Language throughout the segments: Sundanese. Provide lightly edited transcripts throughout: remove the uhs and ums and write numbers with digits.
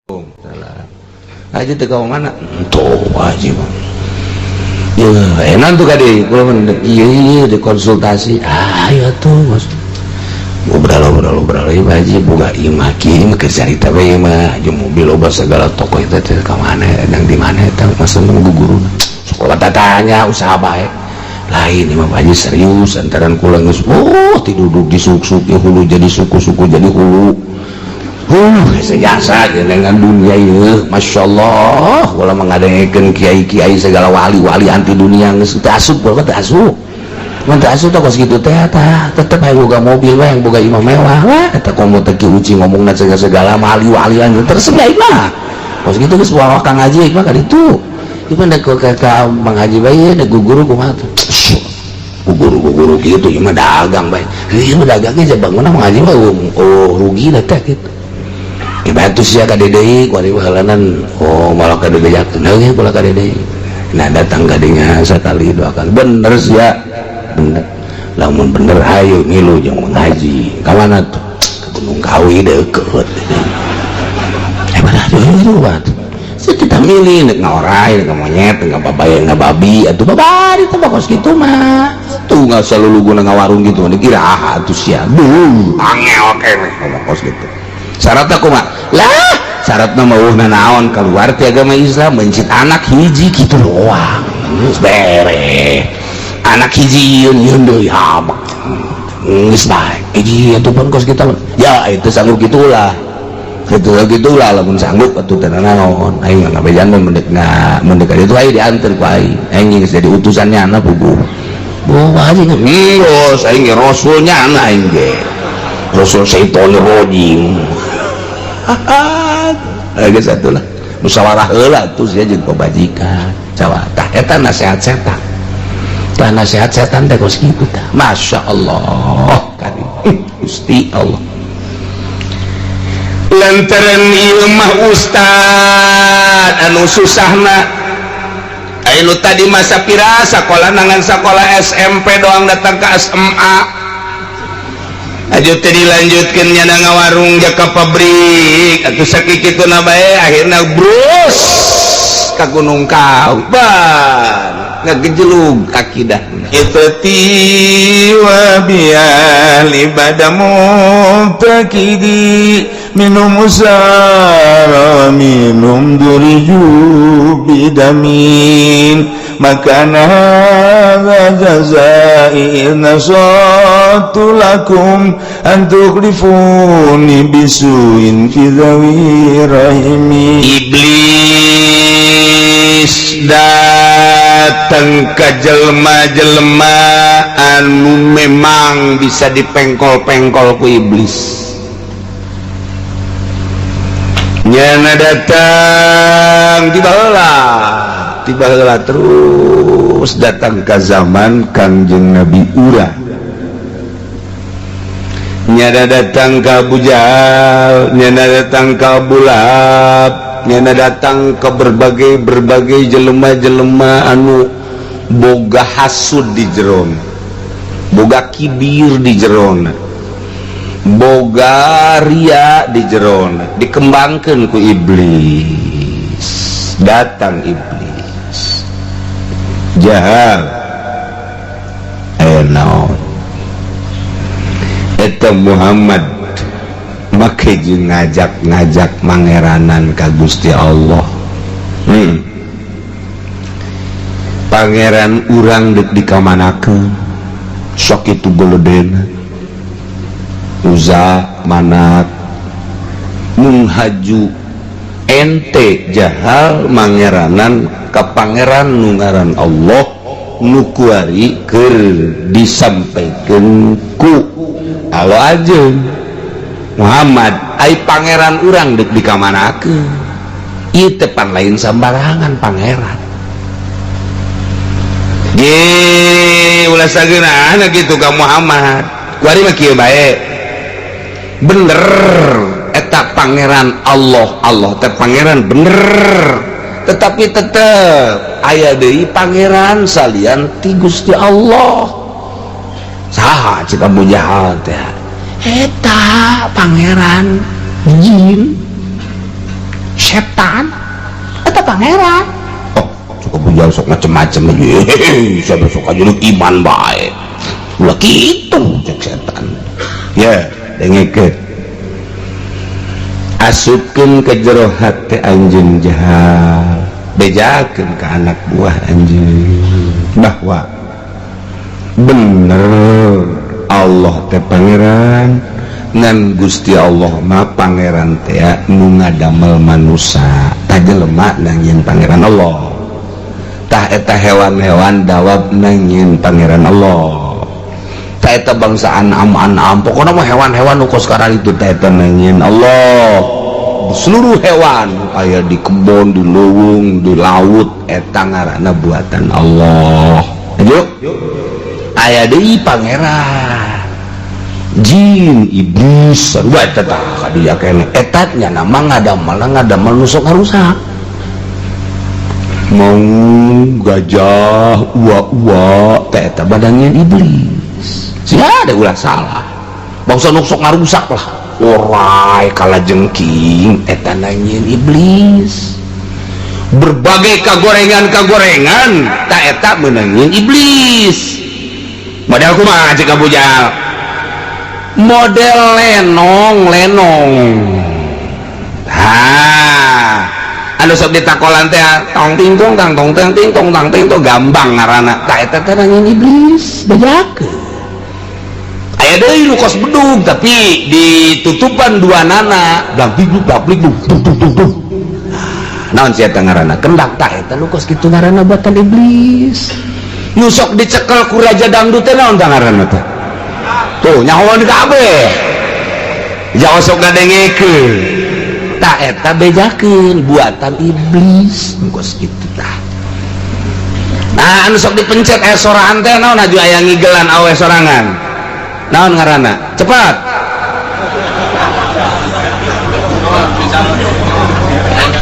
Salah. Haji teu ka mana? Tuh haji mah. Ya, enak tuh kadi kula mah ieu ieu dikonsultasi. Ah, ayo tuh bos. Ngobrol ngobrol ngobrol ieu haji boga imah kieu mah keur carita we ieu mah jeung mobil loba segala toko eta teh ka mana edang di mana eta maksudna guguruna. Sekolah tatanya usaha bae. Lain imah Pak Haji serius antaran kula geus oh tiduduk di suk-suk ya hulu jadi suku-suku jadi hulu. Jasa dengan dunia ieu Masya Allah kula mengadengekeun kiai-kiai segala wali-wali anti dunia geus teu asup kula teu asup mun teu asup teh kos kitu teh tah tetep aya boga mobil we yang boga imah mewah wah eta komo teh ki uci ngomongna segala wali-walian terus baik mah kos kitu geus wawa Kang Haji mah ka ditu ieu mah ka Bang Haji bae da guguru kumaha tuh guguru-guguru kitu ieu mah dagang bae ieu mah dagang ge bangunna Bang Haji mah oh rugi lah teh kitu. Bantu sia ka deui ku ari halanan oh malah ka dede yakeun heuh kula ka dede. Nah datang ka dinya sakali dua kali bener sia bener lamun bener hayu ngilu jeung ngaji ka mana tuh ke Gunung Kawi deukeut eh mana tuh atuh kita milih nek ngaorai nek monyet nek babaya babi atuh babari teh kos kitu mah tuh nggak selalu guna ngawarung gitu dikira ah atuh sia duh angel keneh ngomong kos kitu. Syaratna kumaha? Lah, syaratna mah eueuh naon keluar ti agama Islam mencit anak hiji kitu doang. Geus beres. Anak hiji yeun yeun deui habak. Geus bae. Hiji atuh pun kos kita. Ya itu sanggup gitulah. Gitu gitulah lamun sanggup atuh teu naon. Aing mah ngabejan mendek mendek itu aing diantar ku aing. Aing geus jadi utusannya anak puguh. Bawa haji geus aing ge rasulnya anak aing ge. Rasul syaitonir rajim. Lagi satu lah musyawarah heula tuh sia jeung pamajikan cawa tah eta nasihat setan tah nasihat setan teh kos kitu tah Masya Allah karim Gusti Allah lantaran ieu mah ustad anu susahna anu tadi masa pira sakola nangan sakola SMP doang datang ke SMA aju teh dilanjutkeun nyana ngawarung jaka pabrik atuh sakitu na bae akhirna brus ka Gunung Kawi ban ngagejelug akidah itati wa biali badamu takidi minum usara minum duriju bidamin makana hadza jazai nasatu lakum an tukhlifuni bisuin fi dhawi rahimi. Iblis datang ke jelema-jelema anu memang bisa dipengkol-pengkol ku iblis. Nyana datang tiba heula terus datang ke zaman Kangjeng Nabi Ura. Nyana datang ke Abu Jahal, nyana datang ke Abu Lahab, nyana datang ke berbagai jelema-jelema anu boga hasud di jerona, boga kibir di jerona, boga ria di jerona, dikembangkan ku iblis. Datang iblis Jahal aya naon eta Muhammad make jeung ngajak-ngajak mangeranan ka Gusti Allah. Pangeran urang deuk dikamanakeun sok itu goledena Uza Manat munghaju ente Jahal mangeranan ka pangeran nu ngaran Allah nu kuari keur disampaikeun ku alo ajeun Muhammad ai pangeran urang deuk dikamanakeun ieu teh pan lain sambarangan pangeran ge ulah sageunahna kitu ka Muhammad kuari mah kieu bae bener eta pangeran Allah Allah teh pangeran bener tetapi tetep aya deui pangeran salian ti Gusti Allah. Saha cik Abu Jahal teh eta pangeran jin Setan eta pangeran. Oh, cukup bujal sok macem-macem aja. Saya sok aja iman bae. Ulah kitu cek setan. Ya, dengekeun. Asupkeun ke jero hate anjeun jahat. Bejakeun ka anak buah anjeun bahwa bener Allah teh pangeran ngan Gusti Allah mah pangeran teh nu ngadamel manusa tah jelema nangieun pangeran Allah tah eta hewan-hewan dawab nangieun pangeran Allah tah eta bangsa anam-anam pokona mah hewan-hewan nu kos itu tah eta nangieun Allah. Seluruh hewan aya di kebon, di leuweung, di laut eta ngaranna buatan Allah. Ayo aya deui pangeran jin iblis sarua eta tah kadieu keneh eta nya nama ngadamel nu sok ngarusak mau gajah ua-ua teh eta badannya iblis sia ada ulah salah bangsa nu sok ngarusak lah orai kalajengking eta nangieun iblis berbagai kagorengan-kagorengan tah eta meunangieun iblis. Model kumaha cek Abu Jahal? Model lenong-lenong. Ha, anu sok ditakolan teh tong ting tong tang tong tang ting tong tang ting tong gambang ngaranna. Tah eta teh nangieun iblis, bejakeun. Aya deui nu kos bedug tapi ditutupan dua nana, blang big blang big dung dung dung dung. Naon sia eta ngaranna? Kendak tah eta nu kos kitu ngaranna buatan iblis. Nu sok dicekel ku raja dangdut teh naon tah ngaranna teh? Tuh nyahoan kabeh. Jauh sok ngadengekeun. Tah eta bejakeun buatan iblis kos kitu tah. Nah anu sok dipencet aya soraan teh naon aju aya ngigelan awe sorangan. Naon ngaranna? Cepat.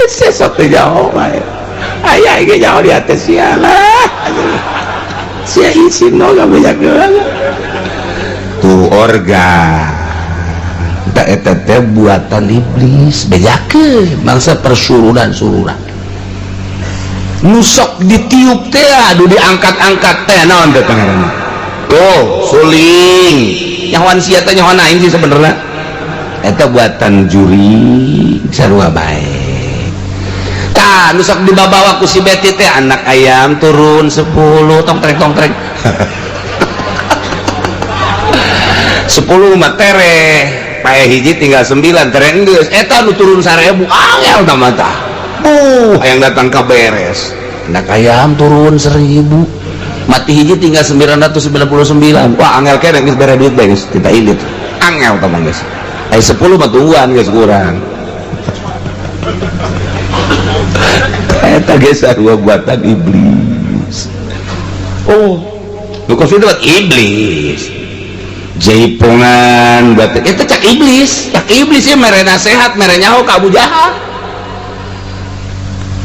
Sesok teh jauh bae. Aya ge jauh di atas sia lah. Sia isin no gak bejakeun. Tuh organ tak eta teh buatan iblis bejakeun bangsa persurunan-surunan nu sok ditiup teh aduh diangkat-angkat teh naon teh pangaranna tuh suling nyahoan sia teh nyahoan aing sih sebenarnya eta buatan juri sarua bae tah nu sok dibabawa ku si Beti teh anak ayam turun 10 tong treng tong treng 10 mah tereh pae hiji tinggal 9 tereh geus eta nu turun 1000 angel tah mah tah buh hayang datang ka beres anak ayam turun 1000 mati hiji tinggal 999 wah angel keneh geus bere duit bae geus kita ilit angel tah mah geus aya 10 mah tungguan geus kurang eta geus sarua buatan iblis. Oh nu kos itu iblis jaipongan buat itu cak iblis ya mere nasehat mere nyaho ka Abu Jahal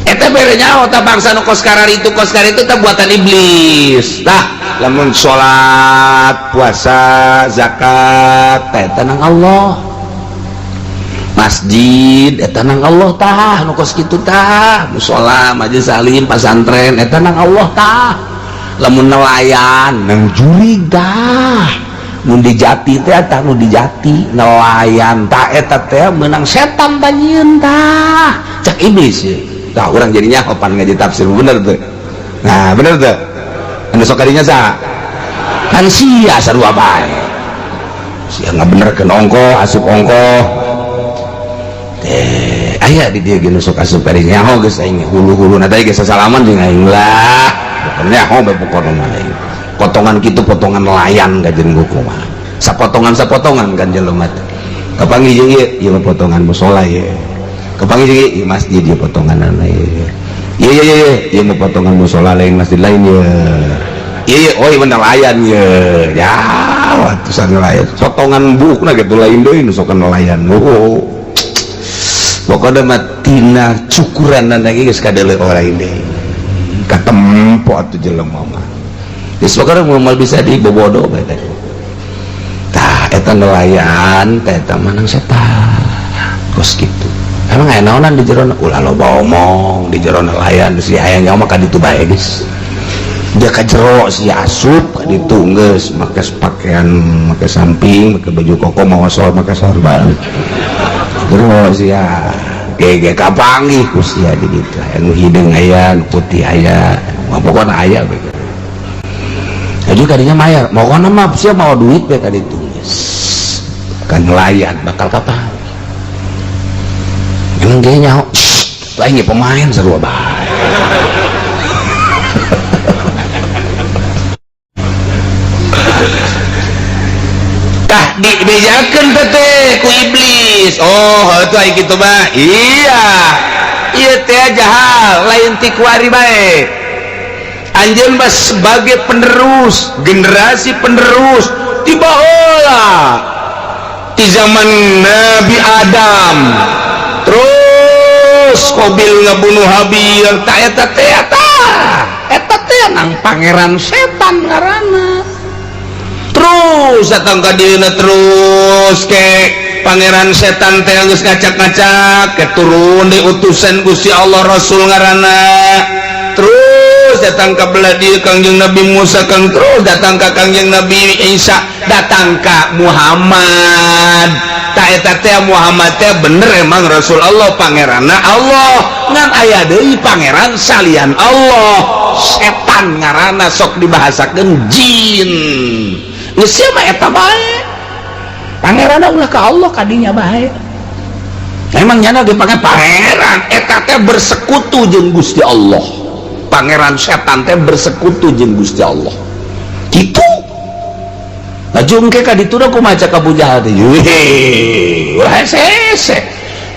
eta mere nyaho ta bangsa nu kos karar itu teh buatan iblis tah lamun salat puasa zakat teh eta nang Allah masjid eta nang Allah tah nu kos kitu tah musala majelis salim pasantren eta nang Allah tah lamun nelayan nang jurig tah nu dijati teh tah nu dijati nelayan tah eta teh meunang setan tanyieun tah cak iblis ye tah urang jadi nyaho pan ngaji tafsir bener teh nah bener teh anu sok kadinya saha kan sia sarua bae sia ngabenerkeun ongkoh asup ongkoh teh aya di dieu ge nu sok asup kadinya nyaho geus aing hulu-huluna teh geus sasalaman jeung aing lah pokona nyaho bae pokona mah aing potongan gitu potongan nelayan kajen kumaha sapotongan-sapotongan kan jelema teh kapanggih jeung ieu ieu mah potongan musala ieu kapanggih jeung ieu masjid ieu potonganana ieu ieu ieu ieu ieu mah potongan musala lain masjid lain ieu ieu oh ieu nelayan ieu ya atusan nelayan potongan buukna kitu lain deui nu sok nelayan oh pokona mah tina cukuranana ge geus kadeuleu lain deui katempo atuh jelema mah geus pokona moal bisa dibobodo bae teh tah eta nelayan teh eta mah nang setan kos kitu. Emang aya naonan di jerona? Ulah loba omong di jerona layan si hayang nyawa mah ka ditu bae geus. Dia ka jero si asup ka ditu geus make pakaian, make samping, make baju koko, mawa sol, make sorban. Jero sia gege kapanggih ku sia di ditu. Aya nu hideung aya, nu putih aya, pokona aya we. Jadi kadinya mayar, pokona mah sia mawa duit we ka ditu geus. Kan layan bakal kapan? Emang dia nyaho, lain pemain seru bae. Tah dibejakeun teh ku iblis. Oh, heuh ai kitu mah. Iya. Ieu teh jahal, lain ti kuari bae. Anjeun mah sebagai penerus, generasi penerus ti baheula. Ti zaman Nabi Adam. Terus Qabil ngabunuh Habil, tak eta teh eta teh nang pangeran setan ngaranna. Terus datang ka dieuna terus ke pangeran setan teh geus ngacak-ngacak ke turun di utusan Gusti Allah Rasul ngaranna. Terus datang ka belah dieu Kangjeng Nabi Musa, kang terus datang ka Kangjeng Nabi Isa, datang ka Muhammad. Tak eta teh Muhammad teh bener emang Rasul Allah, pangeranna Allah, ngan aya deui pangeran salian Allah, setan ngaranna sok dibahasakeun jin. Geus sia mah eta bae. Pangeranna ulah ka Allah kadinya bae. Emang nyana ge pangeran eta teh bersekutu jeung Gusti Allah. Pangeran setan teh bersekutu jeung Gusti Allah. Kitu. Laju engke ka ditu da kumaha cak Abu Jahal teh. Weh, ulah hese.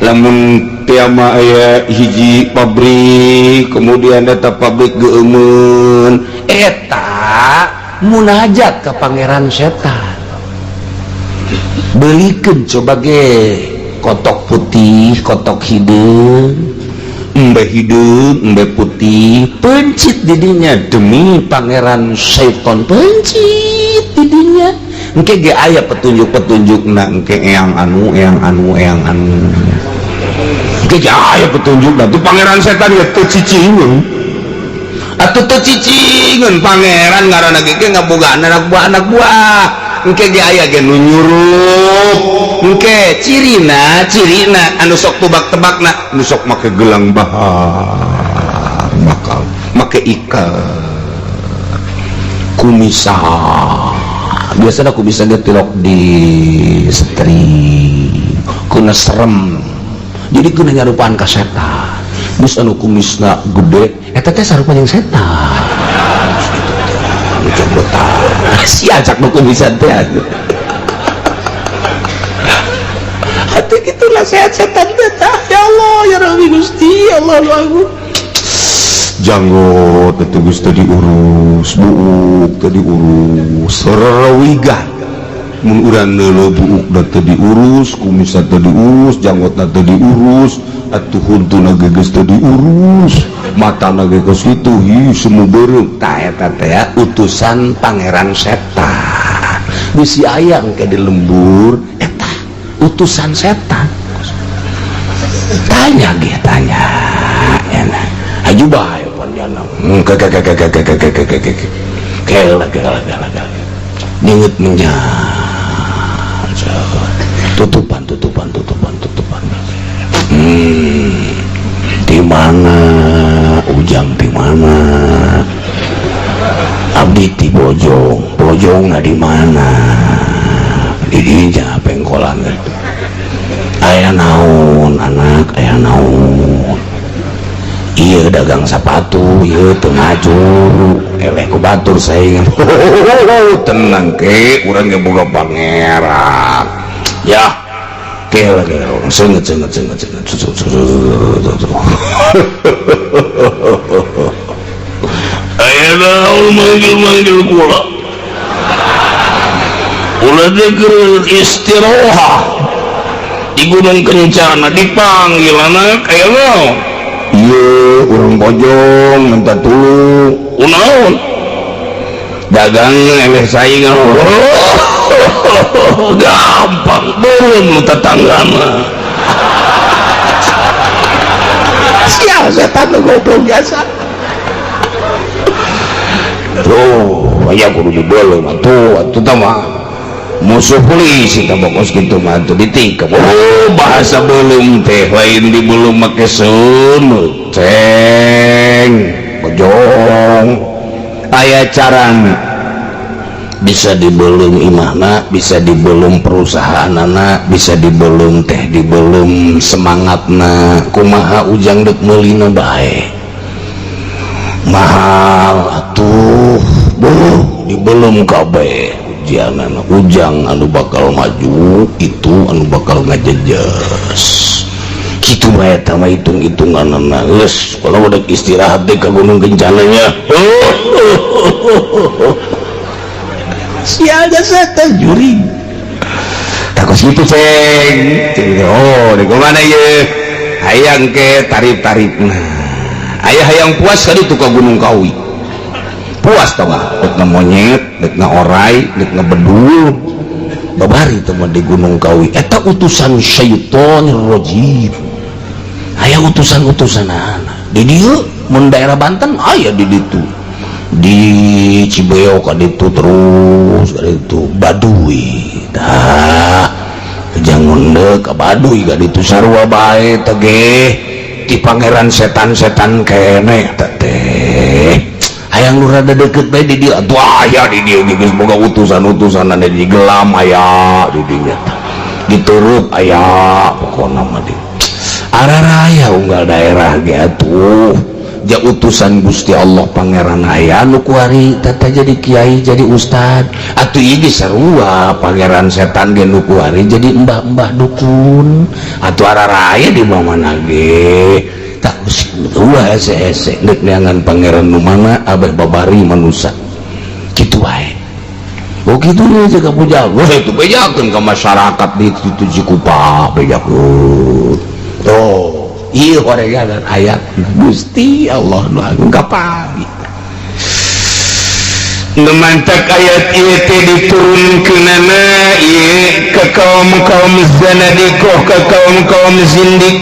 Lamun tiama aya hiji pabrik, kemudian eta pabrik geueumeun, eta munajat ka pangeran setan. Belikeun coba ge kotok putih, kotok hideung, embe hideung, embe putih, pencit didinya demi pangeran setan, pencit didinya. Engke ge aya petunjuk-petunjukna engke eyang anu, eyang anu, eyang anu. Engke ge aya petunjukna tuh pangeran setan ge teu cicingeun. Atuh teu cicingeun pangeran ngaranna ge ngabogaan anak buah anak buah. Engke ge aya ge nu nyurup. Engke cirina, cirina anu sok tebak-tebakna, nu sok make gelang bahar, bakal make ikat kumisa. Biasanya aku bisa getilok di string kuna serem, jadi kuna nyarupaan ka setan. Terus anu kumisna gede eta teh sarupa jeung setan gitu teh si acak nu kumisan teh atuh atuh kitu nasihat setan teh. Ya Allah ya Rabbi Gusti Allah lu janggot teu geus teu diurus, buuk teu diurus, rerawigan mun urang neuleuh buukna teu diurus, kumisna teu diurus, janggotna teu diurus, atuh huntuna ge geus teu diurus, matana ge geus kitu, hi semu beureum. Tah eta teh utusan pangeran setan. Bisi aya engke di lembur eta utusan setan. Tanya ge tanya. Enak. Aju bae ninget menyan tutupan tutupan tutupan tutupan. Di mana ujang, di mana abdi ti Bojong, Bojong di mana di dinya pengkolan aya naon anak, aya naon. Iya dagang sepatu, iya teu maju, eleh ku batur saingan. Tenang ke, urang ge boga pangeran. Ya, ke lagi senget senget senget senget. Aya naon manggil-manggil kula. Kula teh keur istirahat di Gunung Kencana dipanggil anak aya naon. Iya, urang Bojong minta tulung. Unaon? Dagang eleh saingan. Gampang, belum lu tetangga mah. Setan goblok biasa. Tuh, aya kudu dibelum atuh, atuh tah mah musuh polisi tah bokos kitu mah atuh ditikep. Oh, bahasa belum teh lain di belum make seuneu. Ceng, bojong. Aya carana. Bisa dibelum imahna, bisa dibelum perusahaanana, bisa dibelum teh dibelum semangatna. Kumaha ujang dek meulina bae. Mahal atuh, beuh dibelum kabeh ujianana. Ujang anu bakal maju itu anu bakal ngajejes. Kitu bae eta mah hitung-hitunganana. Geus, kalau udah istirahat deh ke Gunung Kencananya. Sialnya setan juri. Takos gitu ceng. Oh, di mana ye? Hayang ke tarif-tarifna. Ayah hayang puas tadi tuh ke Gunung Kawi. Puas tau gak? Dek monyet, dek orai, dek bedul. Babari teh di Gunung Kawi. Eta utusan syaitonir rajim. Aya utusan-utusan anak. Di dieu mun daerah Banten aya di ditu. Di Cibeo ka ditu terus ka ditu Baduy. Tah jangan deuk ka Baduy ka ditu sarua bae teh ge. Di pangeran setan-setan kene teh. Hayang nu rada deket bae di dieu atuh aya di dieu geus boga utusan-utusan di gelam aya di dinya. Diturup aya pokona mah di araraya unggal daerah ge atuh. Ja utusan Gusti Allah pangeran aya nu kuari tata jadi kiai jadi ustad atuh ieu ge sarua pangeran setan ge nu kuari jadi embah-embah dukun atuh araraya di mana ge tak ulah hese-hese deuk neangan pangeran nu mana abeh babari manusa kitu wae. Oh kitu nya ka pujang weh itu bejakeun ka masyarakat di ditu Cikupa bejakeun. Oh iya horegan ayat Gusti Allah nu agung kapali. Nu mantak ayat ieu teh diturunkeunana ieu ka kaum-kaum zanadiqah, ka kaum-kaum zindik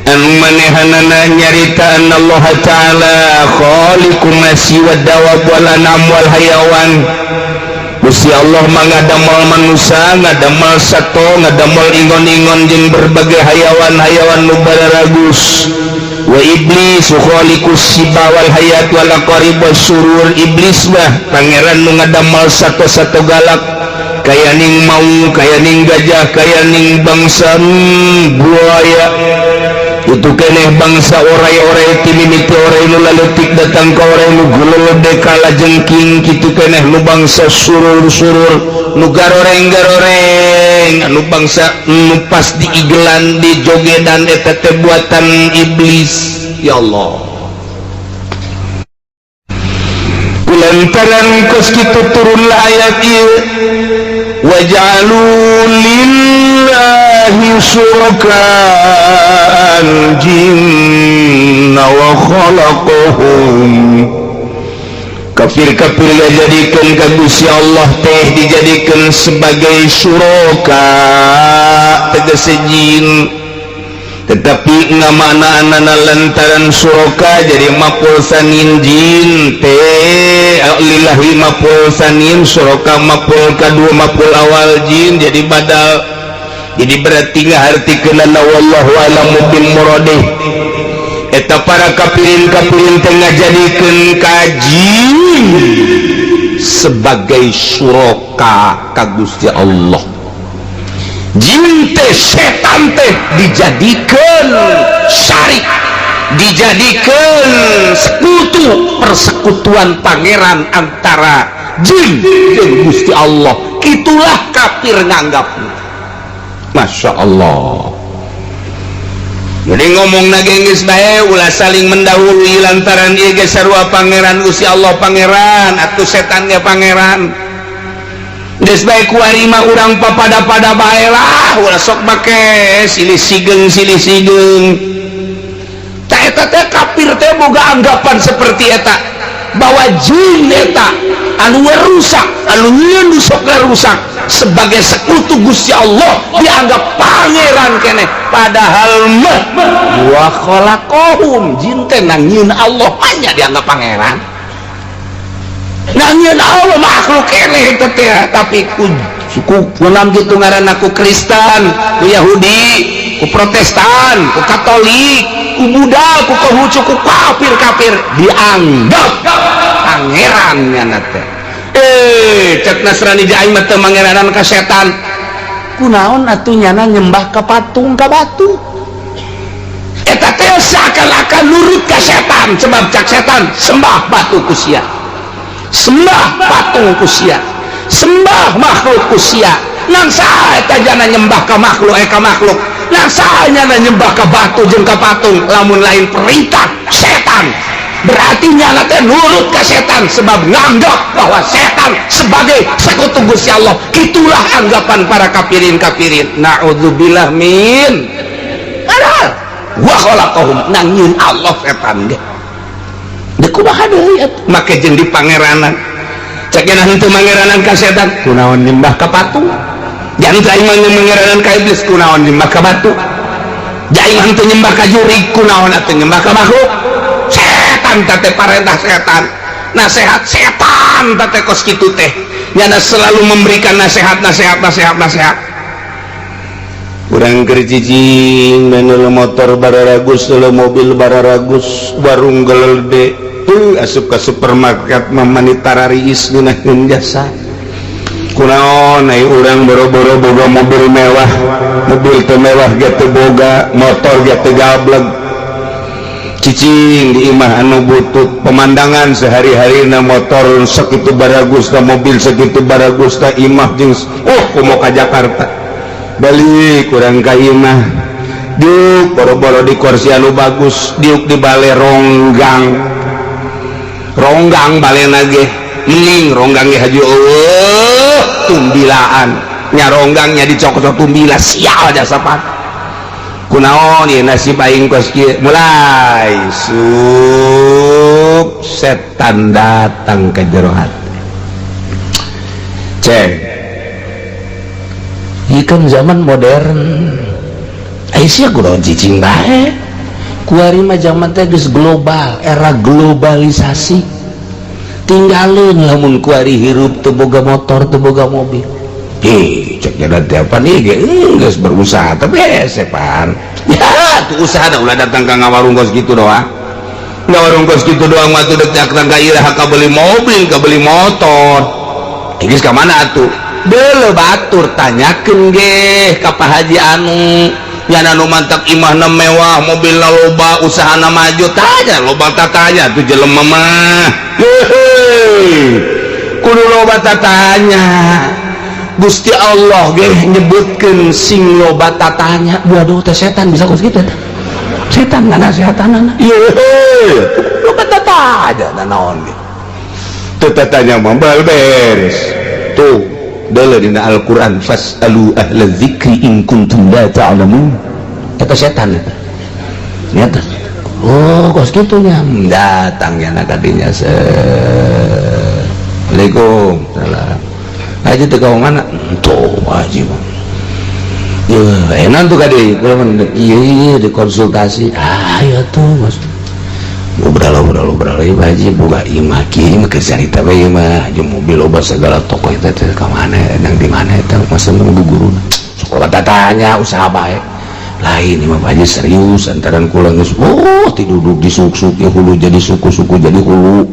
anu manehanana nyarita Allah Ta'ala khaliqun nasi wad dawab wal anam wal hayawan. Gusti Allah mah ngadamel manusia, ngadamel sato, ngadamel ingon-ingon jeung berbagai hayawan-hayawan nu bararagus. Wa iblis khaliqus siba wal hayat wal aqarib wasyurur. Iblis mah pangeran nu ngadamel sato-sato galak, kaya ning maung, kaya ning gajah, kaya ning bangsa buaya. Itu keneh bangsa orai-orai timimiti orai nu laletik datang ka orai nu gulede kala jengking. Kitu keneh nu bangsa surur-surur nu garoreng-garoreng anu bangsa nu pas diigelan dijogedan eta teh buatan iblis. Ya Allah, kulantaran kos kitu turunlah ayat ieu waj'alu lillahi syuraka al-jinna wa khalaqahum. Kafir-kafir dijadikan ka Gusti Allah teh dijadikan sebagai syuraka tegese jin, tetapi ngamaknaanana lantaran syuraka jadi maf'ul sanin jin teh lillahi maf'ul sanin syuraka maf'ul kadua maf'ul awal jin jadi badal. Jadi berarti ngahartikeunana wallahu a'lamu bil muradih. Eta para kafirin-kafirin teh ngajadikeun ka jin sebagai syuraka ka Gusti Allah. Jin teh setan teh dijadikeun syarik, dijadikeun sekutu, persekutuan pangeran antara jin jeung Gusti Allah. Itulah kafir nganggapna. Masya Allah. Jadi ngomong nage geus bae ulah saling mendahului lantaran ieu geus sarua pangeran Gusti Allah pangeran atuh setan ge pangeran. Geus bae kuari mah urang papada-pada bae lah, ulah sok make silih sigeng silih sigeng. Ta eta teh kafir teh boga anggapan seperti eta. Bahwa jin eta anu rusak, anu nyieun nu sok rusak sebagai sekutu Gusti Allah dianggap pangeran keneh, padahal mah wa khalaqahum, jin teh nyieun Allah, hanya dianggap pangeran. Nyieun Allah makhluk keneh itu teh, tapi ku suku kunam gitu ngaranna, ku Kristen, ku Yahudi, ku Protestan, ku Katolik, ku Buddha, ku Konghucu, ku kafir-kafir dianggap pangeran nyana teh. Eh, cek Nasrani, aing mah teu mangeranan ka setan. Kunaon atuh nyana nyembah ka patung, ka batu? Eta teh seakan-akan nurut ka setan, sebab cak setan sembah batu ku sia, sembah patung ku sia, sembah makhluk ku sia. Nang saha eta jana nyembah ka makhluk, eh, ka makhluk? Nang saha nyana nyembah ka batu jeung ka patung lamun lain perintah setan? Berarti nyana teh nurut ke setan sebab nganggap bahwa setan sebagai sekutu Gusti Allah. Itulah anggapan para kafirin kafirin, naudzubillah min. Padahal wa khalaqahum, nang nyieun Allah setan ge. Deuk kumaha deui atuh? Make jeung di pangeranan. Cek cenah henteu mangeranan ka setan, kunaon nyembah ka patung? Jangan aing mah mangeranan ka iblis, kunaon nyembah ka batu? Aing mah henteu nyembah ka jurig, kunaon atuh nyembah ka makhluk setan? Teh parentah setan, nasehat setan teh kos kitu teh. Nyana selalu memberikan nasihat, nasihat, nasihat, nasihat. Urang keur cicing, menul motor bararagus, mobil bararagus, warung gelede tuh, asup ke supermarket mah tarariis ngeunaheun jasa. Kunaon ai urang boro-boro boga mobil mewah, mobil teu mewah ge teu boga, motor ge teu gableg, cicing di imah anu butut pemandangan sehari-hari na motor segitu baragus, na mobil segitu baragus, na imah jeung oh komo ka Jakarta. Balik kurang ka imah, diuk boro-boro di kursi anu bagus, diuk di bale ronggang, ronggang balena ge mending ronggang ge haji eueuh tumbilaan nya, ronggangnya dicokot tumbila. Sial jasa pan, kunaon ieu nasib aing kos kieu? Mulai sup setan datang ke jero hati. Cek. Ieu kan zaman modern. Aisyah kunaon cicing bae? Kuari mah zaman teh geus global, era globalisasi. Tinggalin lamun kuari hirup teu boga motor, teu boga mobil. Hei, cek jalan tiap nih ge geus berusaha tapi hese pan. Ya, tuh usaha dah ulah datang ka ngawarung kos kitu doang. Ngawarung kos kitu doang mah tuh dek datang ka iraha ka beli mobil, ka beli motor. Geus ka mana atuh? Deuleu batur, tanyakeun ge ka Pak Haji anu nyana nu mantak imahna mewah, mobilna loba, usahana maju. Tanya loba tatanya tuh jelema mah. Hehe. Kudu loba tatanya. Gusti Allah ge nyebutkeun sing loba tatanya. Waduh, teh setan bisa kos kitu teh. Setan nganasehatanana. Yehe. Loba tatanya naon ge. Teu tatanya mah beres. Tuh, deuleu dina Al-Qur'an, fasalu ahla dzikri in kuntum la ta'lamun. Eta setan eta. Nyata. Oh, kos kitu nya. Datang ya kadinya se. Assalamualaikum. Salam. Haji teu ka mana? Tuh, haji mah. Ya, enak tuh kadi. Kula mah ieu ieu dikonsultasi. Ah, ya tuh, Mas. Ngobrol ngobrol ngobrol ieu haji boga imah kieu mah, keur carita bae ieu mah, jeung mobil loba segala, toko eta teh ka mana, nang di mana eta maksudna guru sekolah tatanya usaha bae. Lain imah Pak Haji, serius antaran kula geus oh tiduduk di suk-suk ya hulu jadi suku-suku jadi hulu.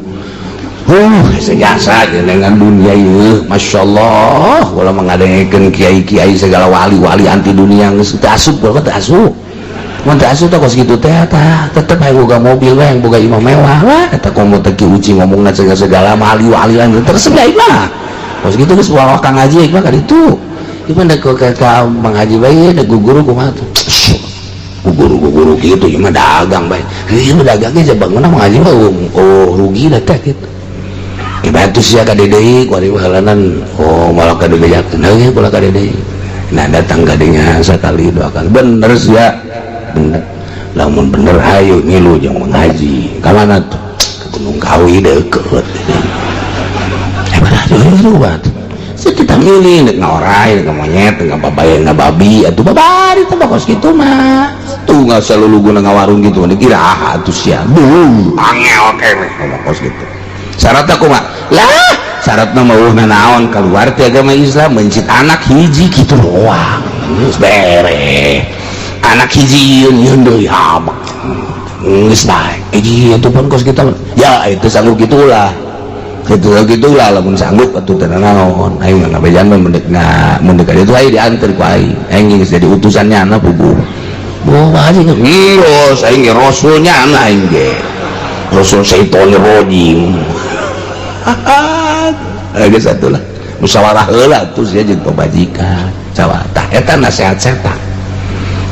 Sejasa dengan dunia ieu, Masya Allah, kula mengadengekeun kiai-kiai segala wali-wali anti dunia geus teu asup, kula teu asup. Mun teu asup teh kos kitu teh tah, tetep hayang boga mobil we, hayang boga imah mewah lah. Eta komo teh Ki Uci ngomongna segala segala wali-wali lan terus ieu mah. Kos kitu geus walah Kang Haji mah ka ditu. Ieu mah ka ka Mang Haji bae da guru kumaha tuh. Guru guru gitu ieu mah dagang bae. Ieu mah dagangnya bangun Mang Haji mah oh rugi lah teh gitu. Bantu sia ka deui kuari halanan oh malah ka dibejakeun heuh kula ka deui. Nah, datang ka dinya sakali dua kali, bener sia, bener. Lamun bener hayu ngilu jeung mengaji ka mana tuh? Gunung Kawi deket. Eh, kita milih nek ngorai, nek monyet, nek babayan, nek babi atuh babari teh kos kitu mah. Tuh nggak selalu guna ngawarung gitu, nek iraha atuh sia. Duh, angel keneh ngomong kos kitu. Syaratna kumaha? Lah, syaratna mah eueuh naon, keluar ti agama Islam, mencit anak hiji kitu doang. Geus bere. Anak hiji yeun deui habak. Geus bae. Hiji itu pun kos kitu. Ya, itu sanggup gitulah. Gitu gitulah, lamun sanggup atuh teu naon. Aing mah ngabejan mah mendek nga mendek itu aing diantar ku aing. Aing geus jadi utusannya anak puguh. Oh, haji geus aing ge rasulnya anak aing ge. Rasul syaitonir rajim. Geus atuh lah. Musyawarah heula atuh sia jeung pamajikan. Sawa tah eta nasihat setan.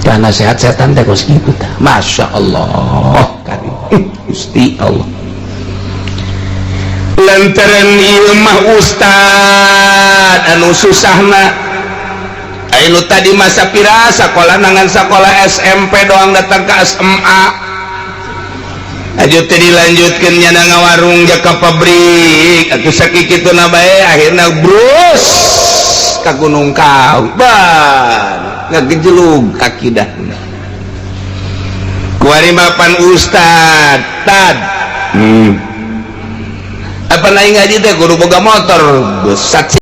Tah nasihat setan teh kos kitu tah. Masya Allah. Gusti Allah. Lantaran ieu mah ustad anu susahna, anu tadi masa pira sekolah nangan sekolah SMP doang datang ke SMA aja teh dilanjutkeun nyana ngawarung ja ka pabrik atuh sakitu na bae, akhirna brus ka Gunung Kawi ban ngagejelug akidahna. Kuari mapan ustad tad apa naik ngaji teh kudu boga motor besat.